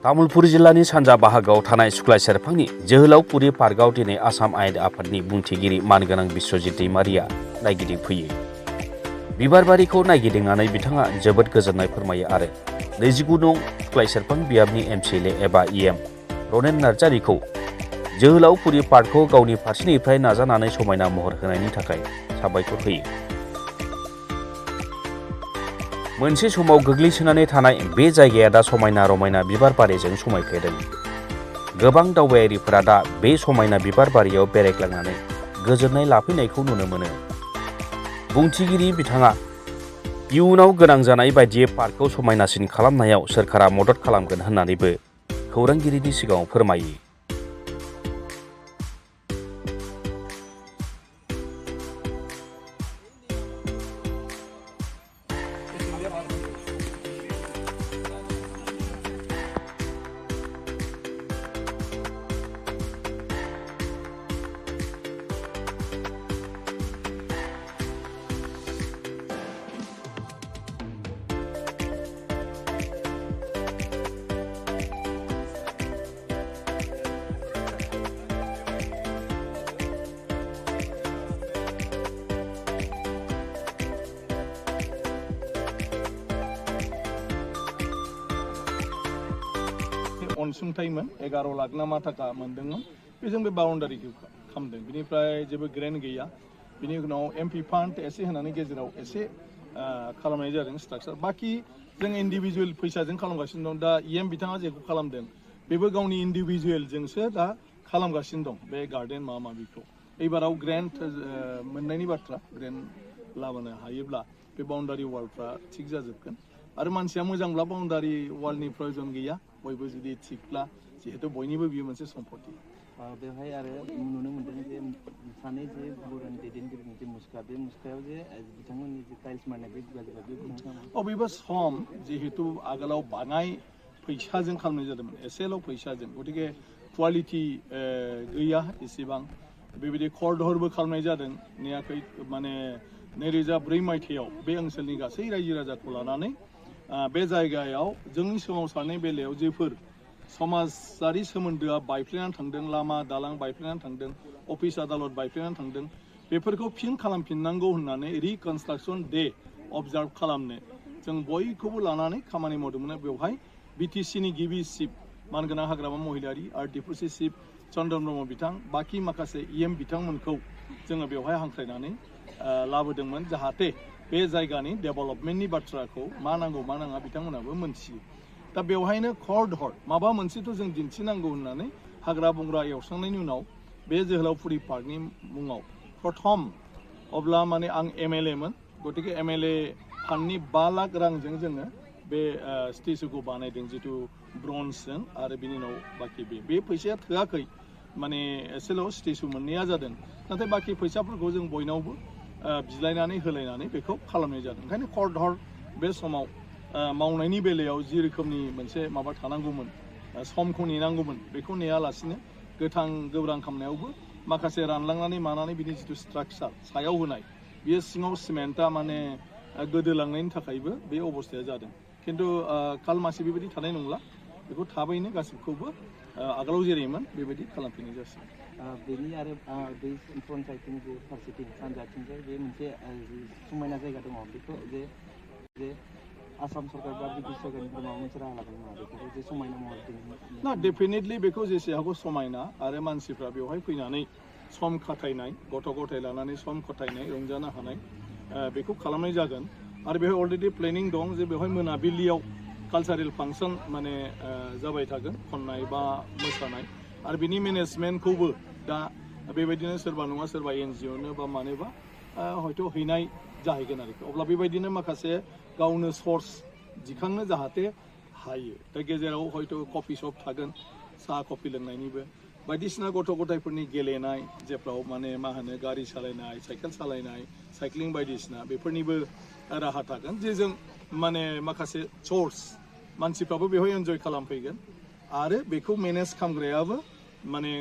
तामुलपुर जिल्लानि सानजा बाहागोआव थानाय सुक्लाय सेरफांनि जोहोलावफुरि पार्कआव दिनै आसाम आयेन आफादनि बुंथिगिरि मानगोनां बिश्वजित दैमारिया नायगिदिंफैयो। बिबारबारिखौ नायगिदिंनानै बिथाङा जोबोद गोजोननाय फोरमायो आरो 29 नं सुक्लाय सेरफां बियाबनि एमसिएलए एबा इएम रनेन नार्जारिखौ जोहोलावफुरि पार्कखौ गावनि फारसेनिफ्राय नाजानानै समायना महर होनायनि थाखाय साबायखर होयो। मोनसे समाव गोग्लैसोनानै थानाय बे जायगाया दा समायना रमायना बिबार बारिजों समायफ्लेदों। गोबां दावबायारिफोरा दा बे समायना बिबार बारियाव बेरायग्लांनानै गोजोननाय लाफैनायखौ नुनो मोनो। बुंथिगिरि बिथाङा इयुनाव गोनां जानाय बायदियै पार्कखौ समायनासिन खालामनायाव सोरखारा मदद खालामगोन होननानैबो खौरांगिरिनि सिगाङाव फोरमायो। अनसुंथाइमोन 11 लाख ना मा थाखा मोनदोंमोन बेजों बे बाउन्डारिखौ खालामदों। बिनिफ्राय जेबो ग्रेन्ट गैया। बिनि उनाव एमपि फान्ड एसे होनानै गेजेराव एसे खालामनाय जादों स्ट्राक्चार। बाखि जों इन्डिभिजुवेल फैसाजों खालामगासिनो दं। दा इएम बिथाङा जेखौ खालामदों बेबो गावनि इन्डिभिजुवेलजोंसो दा खालामगासिनो दं बे गार्डेन माबा माबिखौ। एबाराव ग्रेन्ट मोननायनि बाथ्रा, ग्रेन्ट लाबोनो हायोब्ला बे बाउन्डारि वालफ्रा थिग जाजोबगोन। आरो मानसिया मोजांब्ला बाउन्डारि वालनि प्रयजन गैया। बयबो जुदि थिगब्ला जिहेतु बयनिबो बियो मोनसे सम्पति। बेवहाय आरो नुनो मोन्दों जे सानै जे बर'नि दैदेनगिरिनि जे मुसुखा, बे मुसुखायाव जे बिथांमोननि जे टाइल्स मारनाय बे बेबो सम जिहेतु आगोलाव बाङाय फैसाजों खालामनाय जादोंमोन, एसेल' फैसाजों, गतिके क्वालिटि गैया एसेबां। बेबायदि खरदहरबो खालामनाय जादों नेयाखै। माने 2004 मायथाइयाव बे ओनसोलनि गासै रायजो राजाखौ लानानै बे जायगायाव जोंनि सोमावसारनाय बेलायाव जेफोर समाजारि सोमोन्दोआ बायफ्लेनानै थांदों, लामा दालां बायफ्लेनानै थांदों, अफिस आदालत बायफ्लेनानै थांदों, बेफोरखौ फिन खालामफिननांगौ होननानै रिकनस्ट्राक्सन डे अबजार्भ खालामनो जों बयखौबो लानानै खामानि मावदोंमोन। बेवहाय बिटिसिनि गिबि चिफ मानगोनां हाग्रामा महिलारि आरो डिप्रुसि चिफ चन्द्रन ब्रह्म बिथां, बाखि माखासे इएम बिथांमोनखौ जोङो बेवहाय हांख्रायनानै लाबोदोंमोन, जाहाथे बे जायगानि डेभेलपमेन्टनि बाथ्राखौ मा नांगौ मा नाङा बिथांमोनाबो मोनथियो। दा बेवहायनो खरदहर माबा मोनसेथ' जों दिन्थिनांगौ होननानै हाग्रा बंग्रा एवस्रांनायनि उनाव बे जोहोलावफुरि पार्कनि मुङाव प्रथम अब्ला माने आं एमएलए मोन, गतिके एमएलए फान्डनि 5 लाख रांजों जोङो बे स्टेचुखौ बानायदों, जितु ब्रन्जजों। आरो बिनि उनाव बाखि बे फैसाया थोआखै, माने एसेल' स्टेचु मोननाया जादों। नाथाय बाखि फैसाफोरखौ जों बयनावबो बिलायनानै होलायनानै बेखौ खालामनाय जादों। ओंखायनो खरदहर बे समाव मावनायनि बेलायाव जि रोखोमनि मोनसे माबा थानांगौमोन, समखौ नेनांगौमोन, बेखौ नेयालासिनो गोथां गोब्रां खालामनायावबो माखासे रानलांनानै मानानै बिनि जिथु स्ट्राक्चार सायाव होनाय, बियो सिङाव सिमेन्टआ माने गोदोलांनायनि थाखायबो बे अबस्थाया जादों। खिन्थु कालमासि बेबायदि थानाय नंला, बेखौ थाबैनो गासिबखौबो आगोलाव जेरैमोन बेबायदि खालामफिननाय जासिगोन। बेनि आरो बै पन्सायतनि जे फारसेथिं सानजाथिंजाय बे मोनसे समायना जायगा दङ, बेखौ जे आसाम सरकार बा ब्रिटिश सरकारनिफ्राय माबा मोनसे राहा लादों नामा बेखौ जे समायना महर ना? डेफिनेटलि बेखौ जेसे हागौ समायना, आरो मानसिफ्रा बेवहाय फैनानै सम खाथायनाय, गथ' गथाय लानानै सम खाथायनाय, रंजानो हानाय, बेखौ खालामनाय जागोन। आरो बेवहाय अलरेडि प्लेनिं दं जे बेवहाय मोनाबिलियाव कालचारेल फांसन माने जाबाय थागोन, खननाय बा मोसानाय। आरो बिनि मेनेजमेन्टखौबो दा बेबायदिनो सोरबा नङा सोरबा एनजिअनो बा मानोबा हयथ' हैनाय जाहैगोन आरोखि। अब्ला बेबायदिनो माखासे गावनो सर्स दिखांनो जाहाथे हायो। दा गेजेराव हयथ' कफि शप थागोन, साहा कफि लोंनायनिबो, बायदिसिना गथ' गथायफोरनि गेलेनाय, जेफ्राव माने मा होनो गारि सालायनाय, साइकेल सालायनाय, साइक्लिं बायदिसिना बेफोरनिबो राहा थागोन, जेजों माने माखासे सर्स मानसिफ्राबो बेवहाय एन्जय खालामफैगोन। आरो बेखौ मेनेज खालामग्रायाबो माने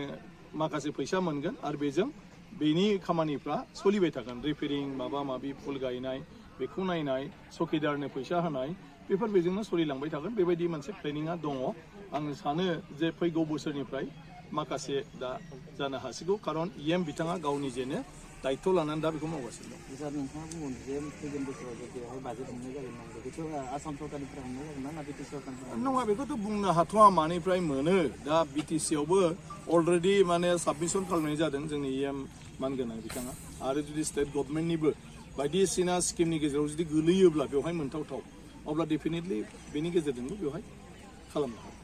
माखासे फैसा मोनगोन, आरो बेजों बेनि खामानिफ्रा सोलिबाय थागोन। रिपेयारिं माबा माबि फुल गायनाय, बेखौ नायनाय, चकिदारनो फैसा होनाय, बेफोर बेजोंनो सोलिलांबाय थागोन बेबायदि मोनसे प्लेनिंआ दङ आं सानो जे फैगौ बोसोरनिफ्राय माखासे दा जानो हासिगौ खारन बिथाङा गावनि जेनो दायित्व लानानै दा बेखौ मावगासिनो दं सार नोंथाङा बुंगोन जे फैगोन बोसोराव जे बेवहाय बाजेट मोननाय जागोन नांगौ बेखौ आसाम सरकारनिफ्राय मोननाय जागोन ना बिटिसि सरकारनिफ्राय नङा बेखौथ' बुंनो हाथ'वा मानिफ्राय मोनो दा बिटिसियावबो अलरेडि माने साबमिसन खालामनाय जादों जोंनि मानगोनां बिथाङा आरो जुदि स्टेट गभर्नमेन्टनिबो बायदिसिना स्किमनि गेजेराव जुदि गोलैयोब्ला बेवहाय मोनथावथाव अब्ला डेफिनेटलि बेनि गेजेरजोंबो बेवहाय खालामनो हागोन